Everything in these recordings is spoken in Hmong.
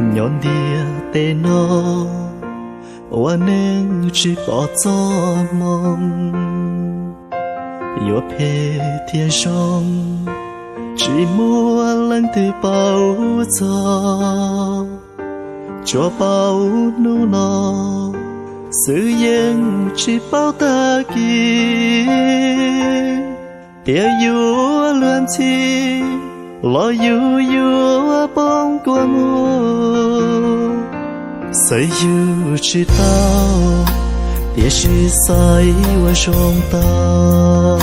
Nyob ntiaj teb no, ua neej tsis pom txoj hmoo, yuav phem thiab zoo, tsis muaj leej twg paub txog. Tsuas paub hnub no xwb yeej tsis paub tag kis, tias yuav luag ntxhi los yus yuav poob kua muag. Xaiv yus tsis tau, tiam sis xaiv ua zoo tau.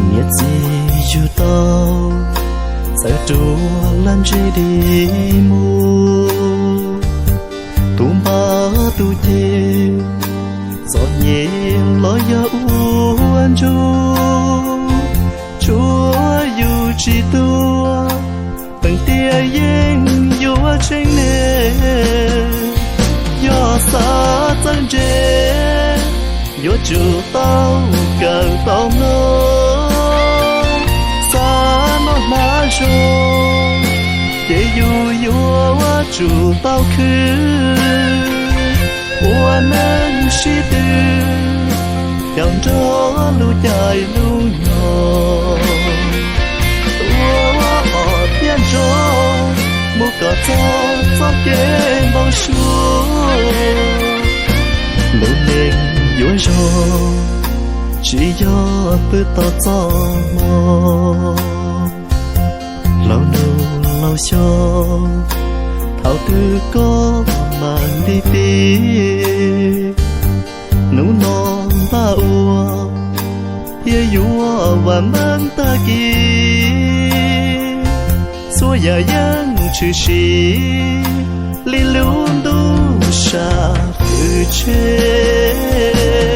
Niam txiv yug tau, txawm ruam laj ntseg dim mus. Tus npab tus ceg, txom nyem los yog ua ntsuj, tshuav yus tsis tuag, peem tiam yeej yuav tsheej neeg. Yog xav txawj ntse, yuav tsum tau kawm tau mloog. Xav noj hnav zoo, ces yus yuav tsum tau khwv. Ua neej sib tw, caum nrog lub caij lub nyoog. Ua hom thiab nrog, mus kom txog txoj kev npau suav. Lub neej yuav zoo, tsis yog pw tau txoj hmoo. Laus nus laus xyoo, thaum twg koj mam li pib. Hnub no npaj ua, thiaj yuav vam meej tag kis. Txhua yam yeej tshwm sim li lub ntuj sam hwm tseg.